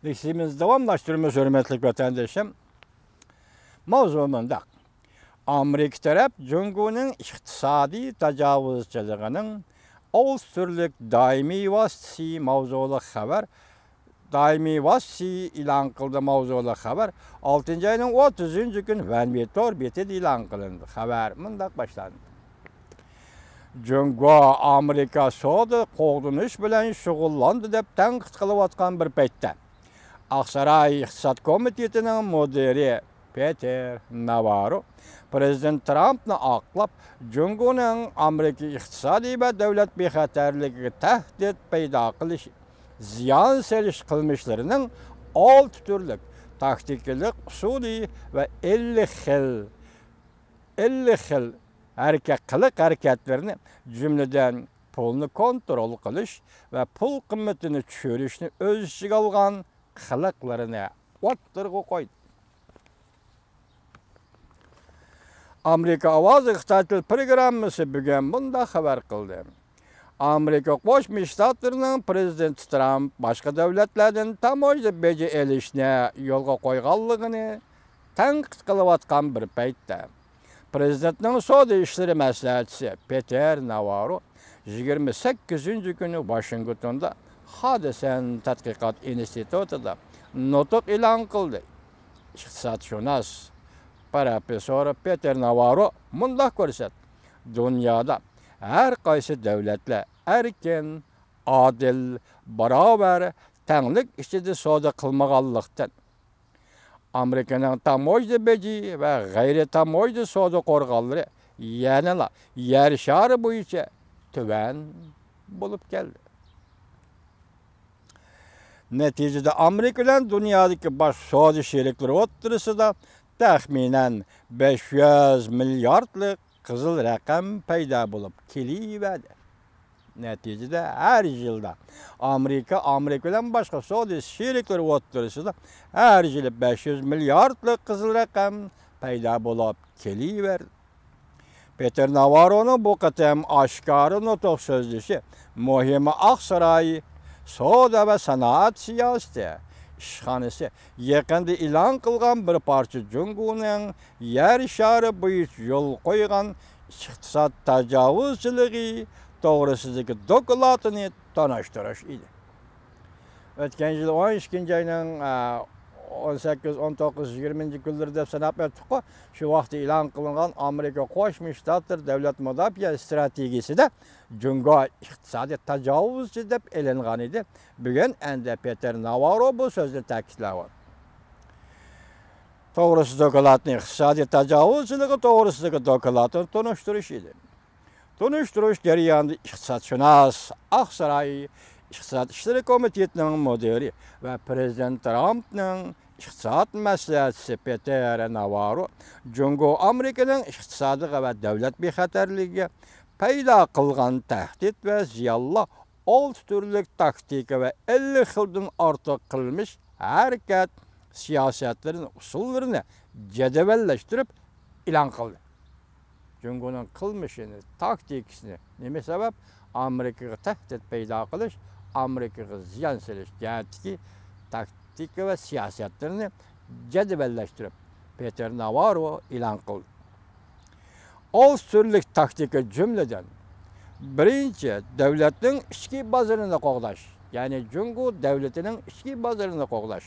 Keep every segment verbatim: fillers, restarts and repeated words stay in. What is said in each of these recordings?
لېكسىيىمىزنى داۋاملاشتۇرىمىز، ھۆرمەتلىك ۋەتەندىشىم. ماۋزۇ مۇنداق. ئامېرىكا تەرەپ جۇڭگونىڭ ئىقتىسادىي تاجاۋۇزچىلىقىنىڭ ئالتە تۈرلۈك دائىمىي ۋاسىتىسى ماۋزۇلۇق خەۋەر، دائىمىي ۋاسىتىسى ئېلان قىلدى ماۋزۇلۇق خەۋەر ئالتىنچى ئاينىڭ ئوتتۇزىنچى كۈنى ۋەنۋې تور بېتىدە ئېلان قىلىندى. خەۋەر مۇنداق باشلاندى. جۇڭگو ئامېرىكا سودا قوغدىنىش بىلەن شۇغۇللاندى دەپ تەنقىد قىلىۋاتقان بىر پەيتتە، ئاقساراي ئىقتىساد كومىتېتىنىڭ مۇدىرى پېتېر ناۋاررو پىرېزىدېنت ترامپنى ئاقلاپ، جۇڭگونىڭ ئامېرىكا ئىقتىسادىي ۋە دۆلەت بىخەتەرلىكىگە تەھدىت پەيدا قىلىش، زىيان سېلىش قىلمىشلىرىنىڭ ئالتە تۈرلۈك تاكتىكىلىق ئۇسۇلى ۋە ئەللىك خىل، ئەللىك خىل ھەرىكەت، قىلىق ھەرىكەتلىرىنى، جۈملىدىن پۇلنى كونترول قىلىش ۋە پۇل قىممىتىنى چۈشۈرۈشنى ئۆز ئىچىگە ئالغان قىلىقلىرىنى ئوتتۇرىغا قويدى. ئامېرىكا ئاۋازى خىتاي تىل پروگراممىسى بۈگۈن مۇنداق خەۋەر قىلدى. ئامېرىكا قوشما شتاتلىرىنىڭ پىرېزىدېنتى ترامپ باشقا دۆلەتلەردىن تاموژنا بېجى ئېلىشنى يولغا قويغانلىقىنى تەنقىد قىلىۋاتقان بىر پەيتتە، پىرېزىدېنتنىڭ سودا ئىشلىرى مەسلىھەتچىسى پېتېر ناۋاررو يىگىرمە سەككىزىنچى كۈنى ۋاشىنگتوندا خادىسەن تەتقىقات ئىنستىتۇتىدا نۇتۇق ئېلان قىلدى. ئىقتىسادشۇناس پروفېسسور پېتېر ناۋاررو مۇنداق كۆرسەتتى: دۇنيادا ھەر قايسى دۆلەتلەر ئەركىن، ئادىل، باراۋەر، تەڭلىك ئىچىدە سودا قىلمىغانلىقتىن، ئامېرىكىنىڭ تاموژنا بېجى ۋە غەيرىي تاموژنا سودا قورغانلىرى يەنىلا يەر شارى بويىچە تۆۋەن بولۇپ كەلدى. نەتىجىدە، ئامېرىكا بىلەن دۇنيادىكى باش سودا شېرىكلىرى ئوتتۇرىسىدا تەخمىنەن بەش يۈز مىلياردلىق قىزىل رەقەم پەيدا بولۇپ كېلىۋەردى. نەتىجىدە، ھەر يىلدا ئامېرىكا، ئامېرىكا بىلەن باشقا سودا شېرىكلىرى ئوتتۇرىسىدا ھەر يىلى بەش يۈز مىلياردلىق قىزىل رەقەم پەيدا بولۇپ كېلىۋەردى. پېتېر ناۋاررونىڭ بۇ قېتىم ئاشكارا نۇتۇق سۆزلىشى مۇھىم ئاقساراي سودا ۋە سانائەت سىياسىتى ئىشخانىسى يېقىندا ئېلان قىلغان بىر پارچە جۇڭگونىڭ يەر شارى بويىچە يول قويغان ئىقتىساد تاجاۋۇزچىلىقى توغرىسىدىكى دوكلاتىنى تونۇشتۇرۇش ئىدى. ئۆتكەن يىل ئون ئىككىنچى ئاينىڭ، ئە، ئون سەككىز، ئون توققۇز، يىگىرمىنچى كۈنلىرى دەپ ساناپ ئۆتتۇققۇ. شۇ ۋاقىتتا ئېلان قىلىنغان ئامېرىكا قوشما شتاتلىرى دۆلەت مۇداپىئە ئىستراتېگىيىسىدە جۇڭگو ئىقتىسادىي تاجاۋۇزچى دەپ ئېلىنغان ئىدى. بۈگۈن ئەمدى پېتېر ناۋاررو بۇ سۆزنى تەكىتلەۋاتىدۇ. توغرىسى دوكلاتنى، ئىقتىسادىي تاجاۋۇزچىلىقى توغرىسىدىكى دوكلاتنى تونۇشتۇرۇش ئىدى. تونۇشتۇرۇش جەريانىدا ئىقتىسادشۇناس، ئاقساراي ئىقتىساد ئىشلىرى كومىتېتىنىڭ مۇدىرى ۋە پىرېزىدېنت ترامپنىڭ ئىقتىساد مەسلىھەتچىسى پېتېر ناۋاررو جۇڭگو ئامېرىكىنىڭ ئىقتىسادىغا ۋە دۆلەت بىخەتەرلىكىگە پەيدا قىلغان تەھدىت ۋە زىيانلار ئالتە تۈرلۈك تاكتىكا ۋە ئەللىك خىلدىن ئارتۇق قىلمىش ھەرىكەت سىياسەتلىرىنى، ئۇسۇللىرىنى جەدۋەللەشتۈرۈپ ئېلان قىلدى. جۇڭگونىڭ قىلمىشىنى، تاكتىكىسىنى، نېمە سەۋەب ئامېرىكىغا تەھدىت پەيدا قىلىش، ئامېرىكىغا زىيان سېلىش جەھەتتىكى تاكتىكا ۋە سىياسەتلىرىنى جەدۋەللەشتۈرۈپ، پېتېر ناۋاررو ئېلان قىلدى. ئالتە تۈرلۈك تاكتىكا، جۈملىدىن، بىرىنچى، دۆلەتنىڭ ئىچكى بازىرىنى قوغداش، يەنى جۇڭگو دۆلىتىنىڭ ئىچكى بازىرىنى قوغداش.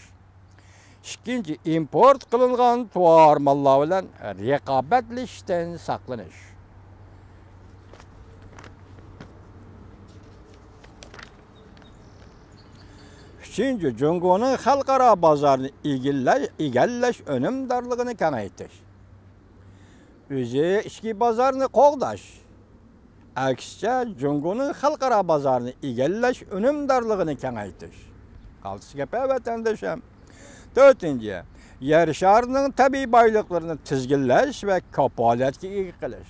ئىككىنچى، ئىمپورت قىلىنغان تۇۋار ماللار بىلەن رىقابەتلىشىشتىن ساقلىنىش. ئۈچىنچى، جۇڭگونىڭ خەلقئارا بازارنى ئىگىلەش، ئىگىلەش ئۈنۈمدارلىقىنى كېڭەيتىش. ئۆزى ئىچكى بازارنى قوغداش، ئەكسىچە، جۇڭگونىڭ خەلقئارا بازارنى ئىگىلەش ئۈنۈمدارلىقىنى كېڭەيتىش. قالتىس گەپ-ە، ۋەتەندىشىم. تۆتىنچى، يەر شارىنىڭ تەبىئىي بايلىقلىرىنى تىزگىنلەش ۋە كاپالەتكە ئىگە قىلىش.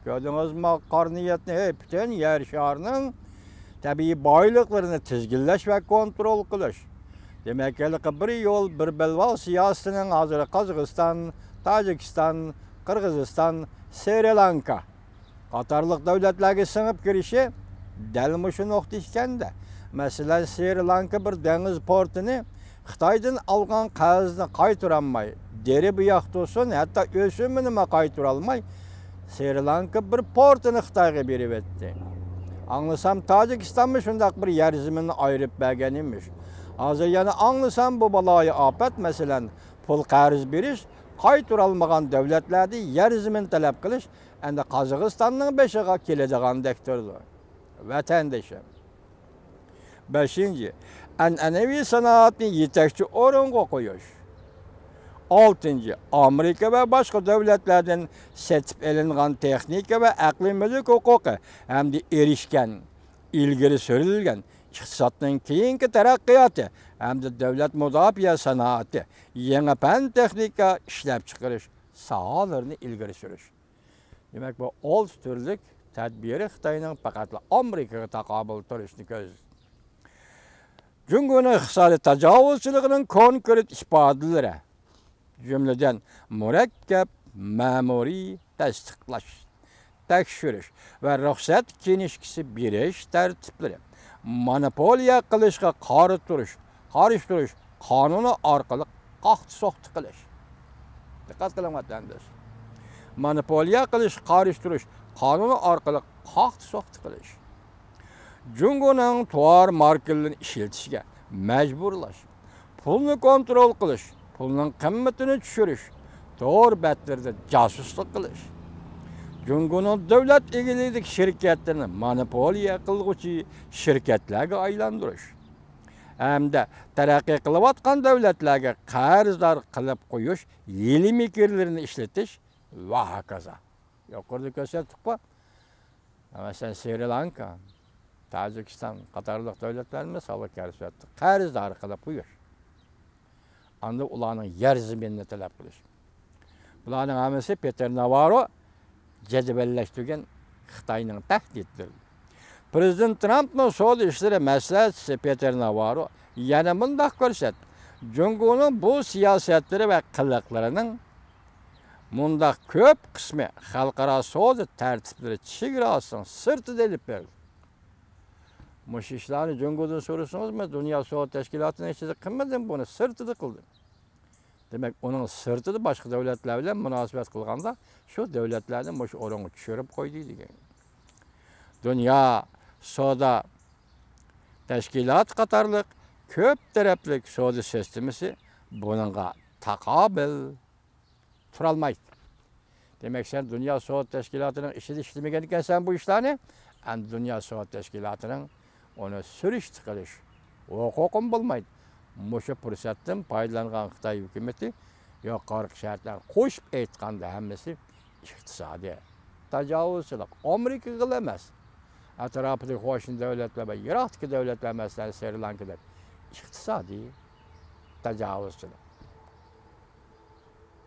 كۆردىڭىزمۇ قارا نىيەتنى؟ ھەي، پۈتۈن يەر شارىنىڭ تەبىئىي بايلىقلىرىنى تىزگىنلەش ۋە كونترول قىلىش. دېمەك، ھېلىقى بىر يول، بىر بەلباغ سىياسىتىنىڭ ھازىر قازاقىستان، تاجىكىستان، قىرغىزىستان، سرى لانكا قاتارلىق دۆلەتلەرگە سىڭىپ كىرىشى دەل مۇشۇ نۇقتا ئىكەن-دە. مەسىلەن، سرى لانكا بىر دېڭىز پورتىنى خىتايدىن ئالغان قەرزنى قايتۇرالماي، دېرى بۇياق تۇرسۇن، ھەتتا ئۆسۈمىنىمۇ قايتۇرالماي، سرى لانكا بىر پورتىنى خىتايغا بېرىۋەتتى. ئاڭلىسام، تاجىكىستانمۇ شۇنداق بىر يەر زېمىننى ئايرىپ بەرگەن ئىمىش. ھازىر يەنە ئاڭلىسام، بۇ بالايىئاپەت، مەسىلەن، پۇل قەرز بېرىش، قايتۇرالمىغان دۆلەتلەردىن يەر زېمىن تەلەپ قىلىش ئەمدى قازاقىستاننىڭ بېشىغا كېلىدىغاندەك تۇرىدۇ. ۋەتەندىشىم. بەشىنچى، ئەنئەنىۋى سانائەتنى يېتەكچى ئورۇنغا قويۇش. ئالتىنچى، ئامېرىكا ۋە باشقا دۆلەتلەردىن سېتىپ ئېلىنغان تېخنىكا ۋە ئەقلىي مۈلۈك ھوقۇقى ھەمدە ئېرىشكەن، ئىلگىرى سۈرۈلگەن ئىقتىسادنىڭ كېيىنكى تەرەققىياتى ھەمدە دۆلەت مۇداپىئە سانائىتى، يېڭى پەن تېخنىكا ئىشلەپچىقىرىش ساھەلىرىنى ئىلگىرى سۈرۈش. دېمەك، بۇ ئالتە تۈرلۈك تەدبىرى خىتاينىڭ پەقەتلا ئامېرىكىغا تاقابىل تۇرۇشنى كۆزلىدى. جۇڭگونىڭ ئىقتىسادىي تاجاۋۇزچىلىقىنىڭ كونكرېت ئىپادىلىرى، جۈملىدىن، مۇرەككەپ مەمۇرىي تەستىقلاش، تەكشۈرۈش ۋە رۇخسەت كىنىشكىسى بېرىش تەرتىپلىرى، مونوپولىيە قىلىشقا قارا تۇرۇش، قارشى تۇرۇش قانۇنى ئارقىلىق قاقتى-سوقتى قىلىش. دىققەت قىلىڭ، ۋەتەنداش. مونوپولىيە قىلىشقا قارشى تۇرۇش قانۇنى ئارقىلىق قاقتى-سوقتى قىلىش. جۇڭگونىڭ تاۋار ماركىلىرىنى ئىشلىتىشكە مەجبۇرلاش، پۇلنى كونترول قىلىش، پۇلنىڭ قىممىتىنى چۈشۈرۈش، تور بەتلىرىدە جاسۇسلۇق قىلىش. جۇڭگونىڭ دۆلەت ئىگىلىكىدىكى شىركەتلىرىنى مونوپولىيە قىلغۇچى شىركەتلەرگە ئايلاندۇرۇش ھەمدە تەرەققىي قىلىۋاتقان دۆلەتلەرگە قەرزدار قىلىپ قويۇش ھىيلە-مىكىرلىرىنى ئىشلىتىش ۋە ھاكازا. يۇقىرىدا كۆرسەتتۇققۇ، مەسىلەن، سرى لانكا، تاجىكىستان قاتارلىق دۆلەتلەرنى مىسالغا كەلتۈرۈۋەتتۇق. قەرزدار قىلىپ قويۇش. ئاندىن ئۇلارنىڭ يەر زېمىنىنى تەلەپ قىلىش. بۇلارنىڭ ھەممىسى پېتېر ناۋاررو جەدۋەللەشتۈرگەن خىتاينىڭ تەھدىتلىرى. پىرېزىدېنت ترامپنىڭ سودا ئىشلىرى مەسلىھەتچىسى پېتېر ناۋاررو يەنە مۇنداق كۆرسەتتى، جۇڭگونىڭ بۇ سىياسەتلىرى ۋە قىلىقلىرىنىڭ مۇنداق كۆپ قىسمى خەلقئارا سودا تەرتىپلىرى چېگراسىنىڭ سىرتىدا ئېلىپ بېرىلدى. مۇشۇ ئىشلارنى جۇڭگودىن سورىسىڭىزمۇ، دۇنيا سودا تەشكىلاتىنىڭ ئىچىدە قىلمىدىم، بۇنى سىرتىدا قىلدىم. دېمەك، ئۇنىڭ سىرتىدا باشقا دۆلەتلەر بىلەن مۇناسىۋەت قىلغاندا، شۇ دۆلەتلەرنى مۇشۇ ئورۇنغا چۈشۈرۈپ قويدى دېگەن. دۇنيا سودا تەشكىلاتى قاتارلىق كۆپ تەرەپلىك سودا سىستېمىسى بۇنىڭغا تاقابىل تۇرالمايدۇ. دېمەك، سەن دۇنيا سودا تەشكىلاتىنىڭ ئىچىدە ئىشلىمىگەنىكەنسەن بۇ ئىشلارنى، ئەمدى دۇنيا سودا تەشكىلاتىنىڭ ئۇنى سۈرۈشتە قىلىش ھوقۇقىمۇ بولمايدۇ. مۇشۇ پۇرسەتتىن پايدىلانغان خىتاي ھۆكۈمىتى يۇقىرىقى شەرتلەرنى قوشۇپ ئېيتقاندا ھەممىسى ئىقتىسادىي تاجاۋۇزچىلىق. ئامېرىكىغىلا ئەمەس، ئەتراپىدىكى قوشنا دۆلەتلەر ۋە يىراقتىكى دۆلەتلەر، مەسىلەن، سرى لانكىدەك ئىقتىسادىي تاجاۋۇزچىلىق.